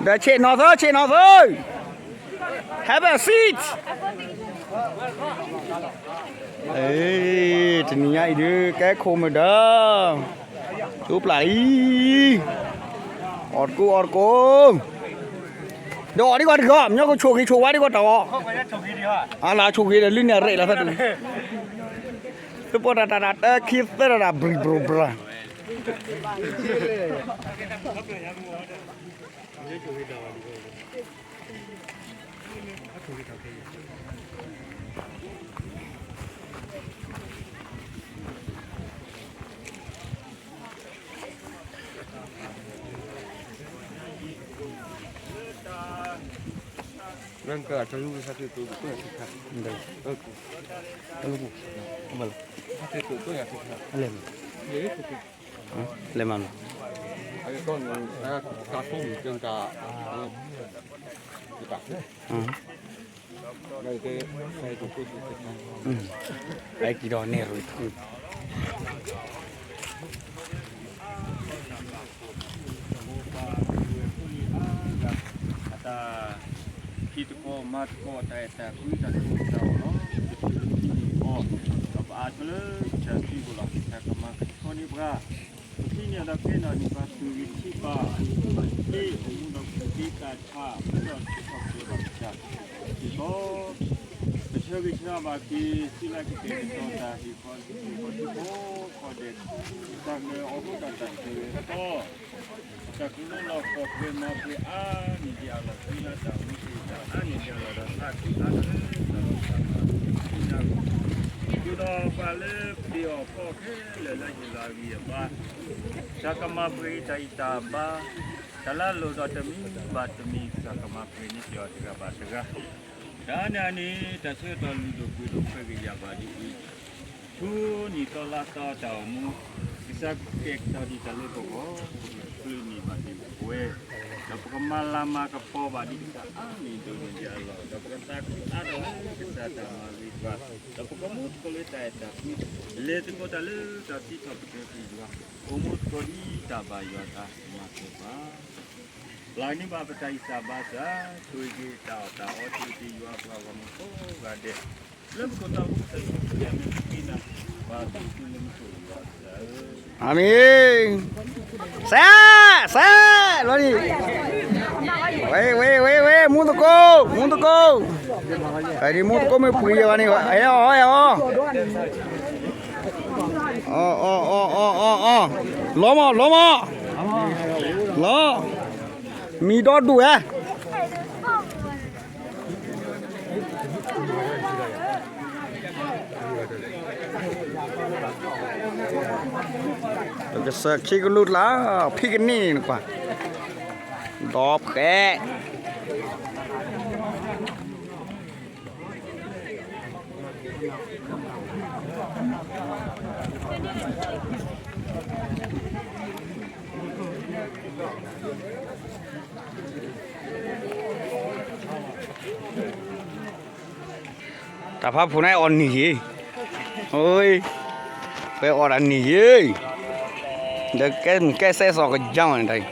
ဒီးဆ့ၣ်နီၤသၢ ဆ့ၣ်နီၤသၢ Have a seat. တနံၤညါအံၤဒုး ကဲခိၣ်မုၢ်ဒီး ဆိပျၢ်အံၤ အီၣ်တကိး အီၣ်တကိး ဒီးအီၣ်ဒံးကွၢ်တဂီၤ မညီကဆိၣ်ဂ့ၤဆိၣ်ဝါဒံးကွၢ်တၢ်အီၣ် အလၤဆိၣ်ဂ့ၤဒီး လုၢ်န့ၢ်အရ့ၣ်လီၤသၢ သုပီၣ်တၢ်တၢ်တၢ်တၢခံသၢတၢ်တၢ် ဘြံၤဘြိၣ်ဘြၢ် လဲၤမးနီၤ ဟဲက့ၤဒီးန့ၣ်ရူၢ်ထူ အတၢ် ဟံၣ်တကိးမၤတကိး တၢ်အဲၣ်တၢ်ကွံတၢ်သးတၢ်အီၣ်လီၤ ပထံၣ်န့ၢ်အီၤ ဒီးပအါထီၣ်လၢတၢ်သံပူၤလီၤ တၢ်ကမၤကဆှီန့ၢ်ပှၤ ပထံၣ်န့ၢ်အီၤဒီးကဲနီၣ်န့ၢ်ပှၤ သူၣ်ဂံၢ်ထံပာ် တ့အိၣ်မူဒီးပသ့တၢ်ဆါ ဒီးထီၣ်ကဲဘၣ်ကစၢ် စ့ၢ်ကီး ပဆၢဂ့ၤဆၢဝါဘၣ်က့ၤ သုလၢကတဲာ်ကတီၤတၢ်ဟ့ၣ်ခီ ဟ့ၣ်ခီဒဲး တၢ်မၤအီၣ်ဃိတၢ်တၢ်တဂ့ၤအသီ တၢ်ကလိလီၤဃီၤပှဲၤမၤပှဲၤအါန့ၢ်ဒံးအလီၢ် သုလၢတၢ်မူတ့ၢ်တၢ်အါန့ၢ်ဒံးအလီၢ်ဒီး သးခုအါထီၣ်လၢတၢ်လီၢ်တၢ်မၤသ့ၣ်ညါအဂီၢ် ဃုာ်ဒီးပှၤလၢပျံၤအီၤဖီခဲလၢာ်လၢယလီၤအဂံၢ်အဘါ တၢ်ကမၤပှဲၤအံၤတၢ်အံၤတၢ်ဘါ တၢ်လၢအလိၣ်ဒီးတမံၤဘၣ်တမံၤ ကစၢ်ကမၤပှဲၤန့ၢ်က့ၤအီၤတဂၤဘၣ်တဂၤ တၢ်န့ၣ်အန့ၣ် တၢ်ဆၢကတီၢ်လုၢ်ဒိၣ်ပှ့ၤဒိၣ်ဖှဲက့ၤယၤဘၣ်ဒ်အံၤ, ဆူနံၣ်သီလါသီတၢ်အိၣ်မူ, ကစၢ်ကတဲာ်ကတီၤဒံးတၢ်လၢပဂီၢ်, ပကချုးန့ၢ်ဘၣ်ဒံးပဝဲ, ဒီးပကမၤလၤမၤကပီၤဘၣ်ဒံးကစၢ်အါန့ၢ်ဒိၣ်န့ၢ်ဒံးအလီၢ်, ဒီးပကသးခုအါထီၣ်လၢကစၢ်တၢ်မၤဂ့ၤပှၤ, ဒီးပကမူသကိးလၢတၢ်အဲၣ်တၢ်ကွံ, လဲၤသကိးတၢ်လၢတၢ်သံထီၣ်ပတြၢၤက့ၤယွၤ, အိၣ်မူသကိးဒ်တၢ်ဘၣ်ယွၤအသးမၤစၢၤပှၤ ပျၢ်န့ၢ်ဘၣ်ပတၢ်ဂံၢ်စၢ်ဘါစၢ်, ဆိၣ်ဂ့ၤက့ၤတၢ်အီၣ်တၢ်အီ ဆိၣ်ဂ့ၤက့ၤယွၤပှၤဂီၢ်မုၢ်ကိးဂၤဒဲး, လၢပကတီၢ်ဖိကစၢ်ယ့ၣ်ၡူးခရံာ်အမံၤ ပဃ့နၤ, ပှၤသုးဖိလၢမူခိၣ်ယွၤဧၢ, အၤမ့ၣ်, စဲး, စဲး, လီၤဒံး, ဝဲ ဝဲ ဝဲ ဝဲ မူသကိး, မူသကိး, အဒံးမူသကိးမ့ၢ်ပှ့ၤယဲၢ်ဘၣ်န့ၣ်, အဲၣ်အီၤ အဲၣ်အီၤ အီ အီ အီ အီ အီ လီၤမး လီၤမး, လီၤ, မံၤဒီဒူၣ်ဧါ, ပကစၢၢ်ခံကလူးကျါ, ဖံကန့ၢ်နကွၢ်, ဒီဖှဲး တၢ်ဖးဖူးန့ၣ်အီၣ်နံၣ်ယ့ၤ, အိ, ပှဲၤအီၣ်တၢ်နံၣ်ယ့ၤ, ဒီးကဲစဲးစီၤကယါန့ၣ်တၢ်,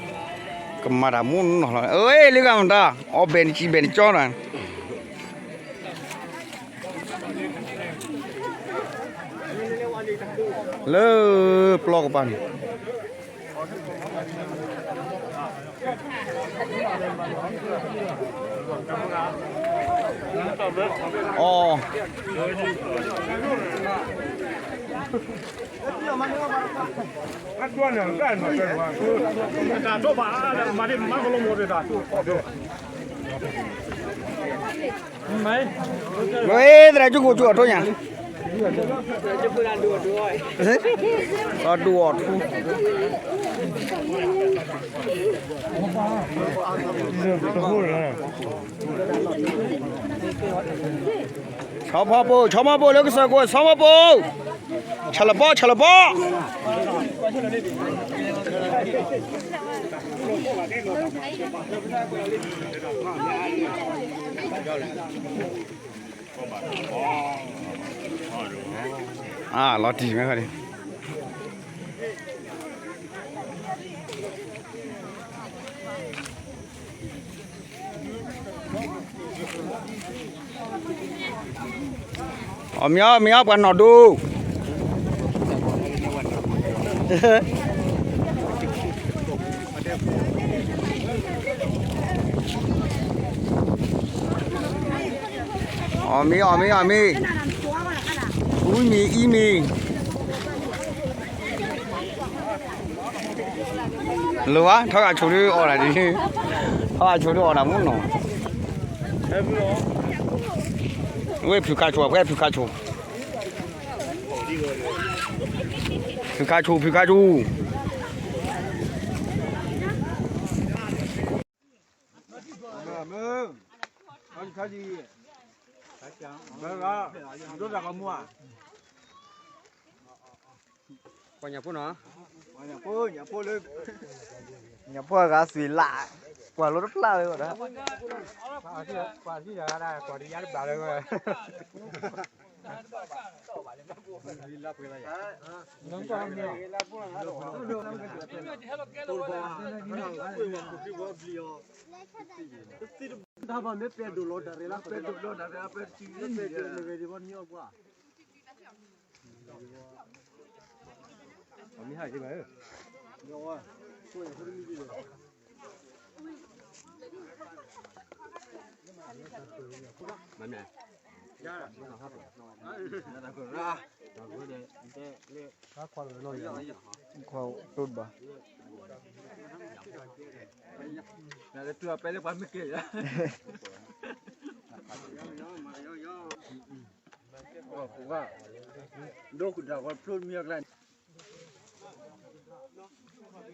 ကမၤတၢ်မူနီၢ်လီၤ, အ့ လၢကမတၤ, အီၣ်ဘဲၣ်နစံးဘဲၣ်နကၠီနၤ လၢပျီကပၤန့ၣ်, အီ ဝဲသရၣ်ကၠူကၠူအီၣ်ထူညါ, အဒူအီၣ်ထူ, ဆီဖီပိ, ဆီဖီပိလၢကစၢၢ်ကိး, ဆီဖီပိ, ဆၣ်လပီ, ဆၣ်လပီ အါ လီၤတံၢ်မ့ၢ်ခီဒံး, အီၣ်မ့ၤအီၣ်မ့ၤအီၣ်ပှၤနီၢ်ဒိၣ် အီၣ်မ့ၤ အီၣ်မ့ၤ အီၣ်မ့ၤ, အူမ့ၤအံၤမ့ၤ, လိၤဧါ, ထီဂာ်ဆိးဒုးအီၣ်တၢ်ဒ်, ထီဂာ်ဆိးဒုးအီၣ်တၢ်မူနီၢ်, ဝဲဖုခါဆိး ဖဲဖုခါဆိး, ဖုခါဆိး ဖုခါဆိး. ပှၤညၣ်ဖိနီၤ, ညၣ်ဖိ ညၣ်ဖိလၢ, ညၣ်ဖိအဂၤသွံၣ်လး, ကွၢ်လိတဖျါဝဲဒီး, ကွၢ်တယါတဘၣ်လၢ, တၢ်ဘၣ်မ့ၢ်ပဲဒိၣ်လီၤတၢ်ရဲၣ်လၢပဲဒိၣ်လီၤတၢ်ရဲၣ်ပဲတစု, ပဲဒိၣ်လီၤတၢ်ရဲၣ်ပဲတစု, ခွါတိၢ်ဘၣ်, ဒိၣ်ကဒါကီဖျိမံၤအကျါ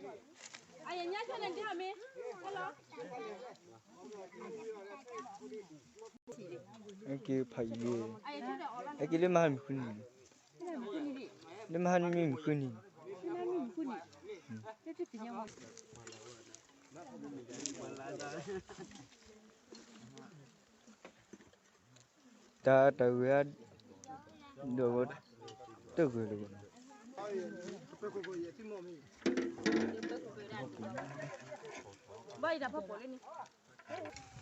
န့ၣ် ဟဲက့ၤဖးအံၤ, ဟဲက့ၤလၢမဟါမုၢ်ဃုနံၤ, လၢမဟါနံၤမ့ၢ်မုၢ်ဃုနံၤ, တၢ်တၢ်ဂ့ၤ, ဒီးတၢ်ဂ့ၤလၢၤဘၣ်နီၤ, ဘၣ်ယတၢ်ဖီၣ်ပိာ်လၢန့ၣ်. ဟဲ